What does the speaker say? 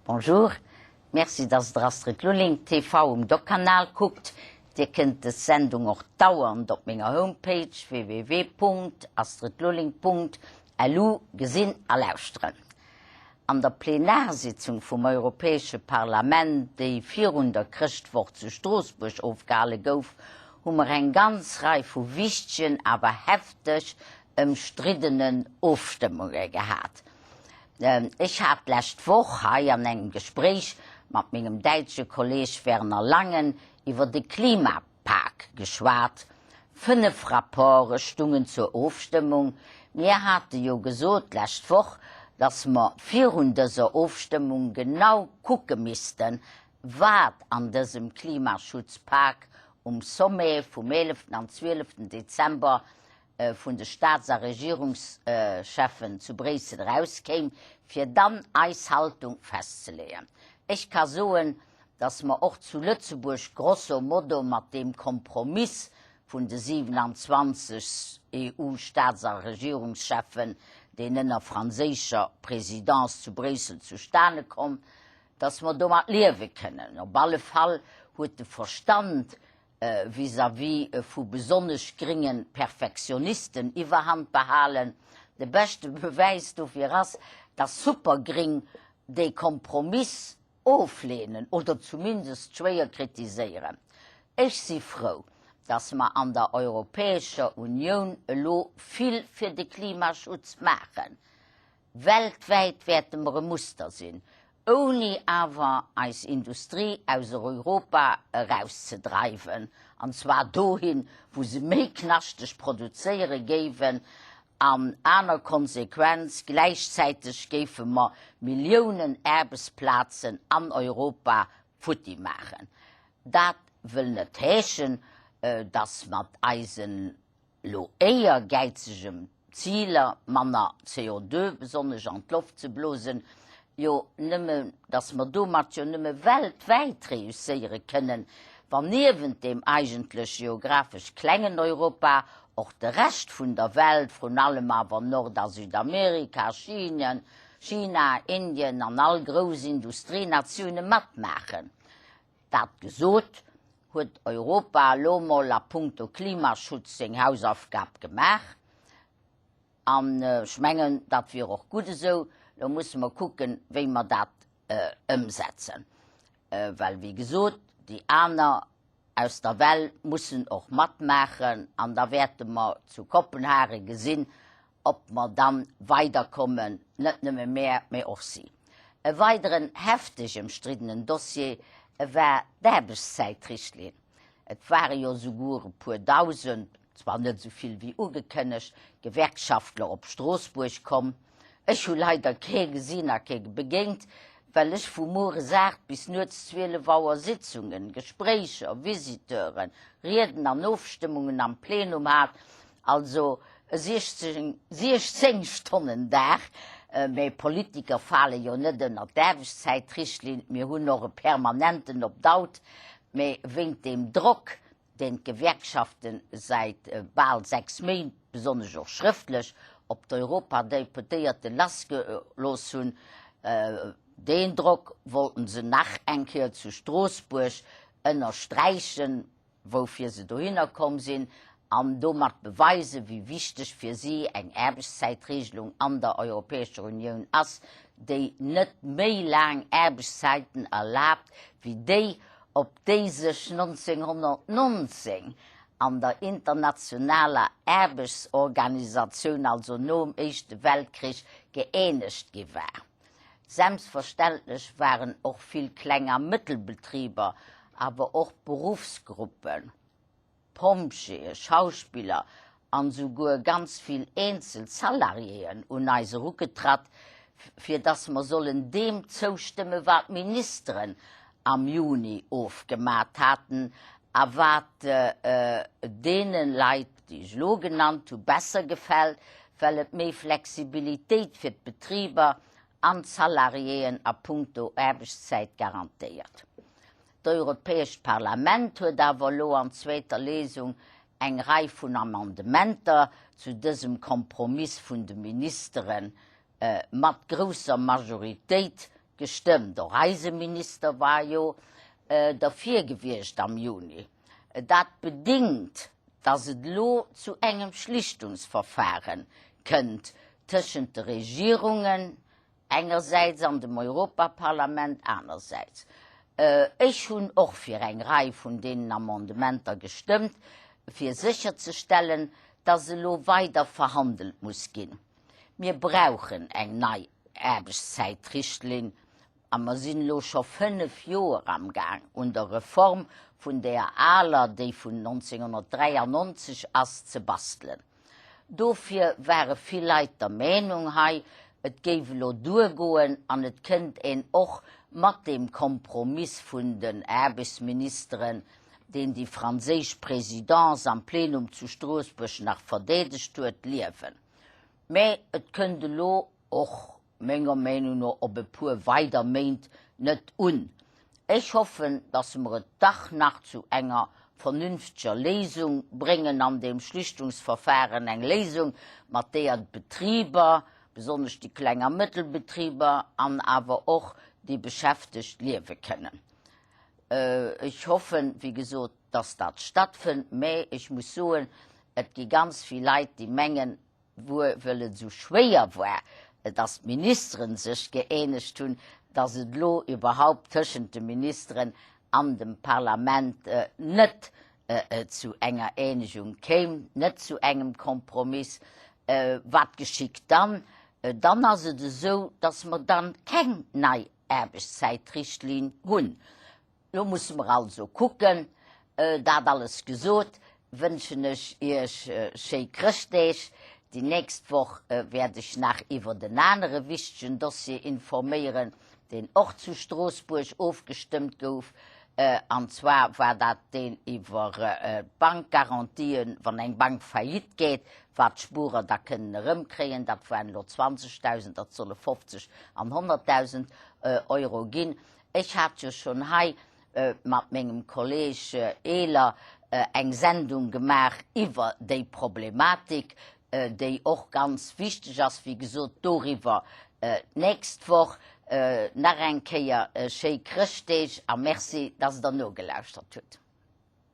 Bonjour, merci dass der Astrid Lulling TV um Doc-Kanal kuckt. Dir kënnt des Sendung och dauernd op menger Homepage www.astridlulling.lu gesinn a lauschteren. An der Plenarsitzung vum Europäesche Parlament, déi virun der Chrëschtwoch zu Stroossbuerg ofgehale gouf, hu mer eng ganz Rei vu wichtegen, awer hefteg ëmstriddenen Ofstëmmunge gehat. Ech hat d'lescht Woch hei an engem Gespréich mat mengem däitsche Kolleeg Werner Langen iwwer de Klimapak geschwat. 5 Rapporte stungen zur Ofstëmmung. Mir hate jo gesot d'lescht Woch, datt mer virun dëser Ofstëmmung genau kucke missten, wat an dësem Klimaschutzpak um Sommet vum 11. an 12. Dezember vun de Staats a Regierungscheffen zu Bréissel erauskéim, fir dann eis Haltung festzeleeën. Ech ka soen, datt mer och zu Lëtzebuerg grosso modo mat deem Kompromiss vun de 27 EU-Staats a Regierungscheffen, deen ënner franséischer Présidence zu Bréissel zustane komm, datt mer domat liewe kënnen. Op alle Fall huet de Verstand vis-à-vis vu besonnesch gringe Perfektionisten Iwwerhand behalen. De beschte Bewäis dofir ass, datt Supergring dee Kompromiss ofleenen oder zumindest schwéier kritiséieren. Ech si frou, datt mer an der Europäescher Unioun elo vill fir de Klimaschutz maachen. Weltwäit wäerte mer e Muster sinn, ouni awer eis Industrie aus Europa erauszedreiwen, an zwar dohin, wou se méi knaschteg produzéiere géiwen, an aner Konsequenz, gläichzäiteg géife mer Milliounen Aarbechtsplazen an Europa futti maachen. Dat wëll net heeschen, dass mat eisen Lo éiergäizegem Ziler, manner CO2 besonnesch an d'Loft ze blosen, jo nëmme, datt mer domat jo nëmme weltwäit reusséiere kënnen, wann niewent deem eigentlech geographesch klengen Europa och de Rescht vun der Welt, vrun allem awer Nord a Südamerika, China, China, Indien an all grouss Industrienatioune matmaachen. Dat gesot, huet Europa elo mol a punkto Klimaschutz seng Hausaufgab gemaach. An ech mengen, dat wier och gutt esou. Elo musse mer kucken, wéi mer dat ëmsetzen. Well, wéi gesot, déi aner aus der Welt mussen och matmaachen. An da wäerte mer zu Kopenhagen gesinn, ob mer dann weiderkommen, net nëmme mär, mä och si. E weideren hefteg ëmstriddenen Dossier war d'Aarbechtszäitrichtlinn. Et ware jo souguer e puer Dausend, zwar net esou vill wéi ugekënnegt, Gewerkschaftler op Stroossbuerg komm. Ech hu leider kee gesinn a kee begéint, well ech vu mueres 8 bis nuets 12 Auer Sitzungen, Gespréicher, Visiteuren, Rieden an Ofstëmmungen am Plenum hat. Also e 16 Stonnen Dag, mä Politiker fale jo net ënner d'Aarbechtszäitrichtlinn, mir hunn och e permanenten Opt-out, mä wéint deem Drock, deen d'Gewerkschafte säit bal 6 Méint, besonnesch och schrëftlech, op d'Europadeputéierte lassgelooss hunn, deen Drock wollten se nach eng Kéier zu Stroossbuerg ënnersträichen. woufir se dohinner komm sinn, an domat beweisen, wéi wichteg fir si eng Aarbechtszäitregelung an der Europäescher Unioun ass, déi net méi laang Aarbechtszäiten erlaabt wéi déi, op déi sech 1919 an der Internationaler Aarbechtsorganisatioun, also nom Éischte Weltkrich, gëeenegt gi war. Selbstverständlech waren och vill Kleng a Mëttelbetriber, awer och Beruffsgruppen, Pompjeeë, Schauspiller an esouguer ganz vill eenzel Salariéen un eis erugetratt, fir dass mer sollen deem zoustëmme wat d'Ministeren am Juni ofgemat haten a wat deene Leit, déi ech elo genannt hu, besser gefält, well et méi Flexibilitéit fir d'Betriber an d'Salariéen a puncto Aarbechtszäit garantéiert. D'Europäescht Parlament huet awer elo an zweeter Lesung eng Rei vun Amendementer zu dësem Kompromiss vun de Ministere mat grousser Majoritéit. gestëmmt. Och eise Minister war jo derfir gewiescht am Juni. Dat bedingt, dass et elo zu engem Schlichtungsverfahre kënnt tëschent de Regierungen engersäits an dem Europaparlament anersäits. Ech hunn och fir eng Rei vun deenen Amendementer gestëmmt, fir sécherzestellen, dass elo weider verhandelt muss ginn. Mir brauchen eng nei Aarbechtszäitrichtlinn a mer sinn elo scho fënnf Joer amgaang, un der Reform vun där aler, déi vun 1993 ass, ze bastelen. Dofir ware vill Leit der Meenung hei, et géif elo duergoen an et kënnt een och mat deem Kompromiss vun den Aarbechtsministeren, deen déi franséisch Présidence am Plenum zu Stroossbuerg nach verdeedegt huet, liewen. Mä et kënnt elo och menger Meenung no op e puer weider Méint net un. Ech hoffen, dass mer et dach nach zu enger vernünfteger Léisung bréngen an deem Schlichtungsverfahren, eng Léisung, mat deeër d'Betriber, besonnesch déi Kleng a Mëttelbetriber an awer och déi Beschäftegt liewe kënnen. Ech hoffen, wéi gesot, dass dat stattfënnt, mä ech muss soen, et gi ganz vill Leit, déi mengen, Wuer wëll et esou schwéier war, datt d'Ministeren sech gëeenegt hunn, datt et elo iwwerhaupt tëschent de Ministeren an dem Parlament net zu enger Eenegung kéim, net zu engem Kompromiss. Wat geschitt dann? Dann ass et esou, datt mer dann keng nei Aarbechtszäitrichtlinn hunn. Lo musse mer also kucken. Dat alles gesot, wënschen ech Iech schéi Chrëschtdeeg. Déi nächst Woch wäert ech nach iwwert en anere wichtegen Dossier informéieren, deen och zu Stroossbuerg ofgestëmmt gouf. An zwar war dat deen iwwer d'Bankgarantien, wann eng Bank faillite geet, wat d'Spurer da kënnen erëmkréien. Dat waren elo 20.000, dat solle 50 an 100.000 Euro ginn. Ech hat jo schonn hei mat mengem Kolleg Ehler eng Sendung gemaach iwwer déi Problematik, déi och ganz wichteg ass. Wéi gesot, doriwwer d'nächst Woch. Nach eng Kéier schéi Chrëschtdeeg a Merci, dass Der nogelauschtert hutt.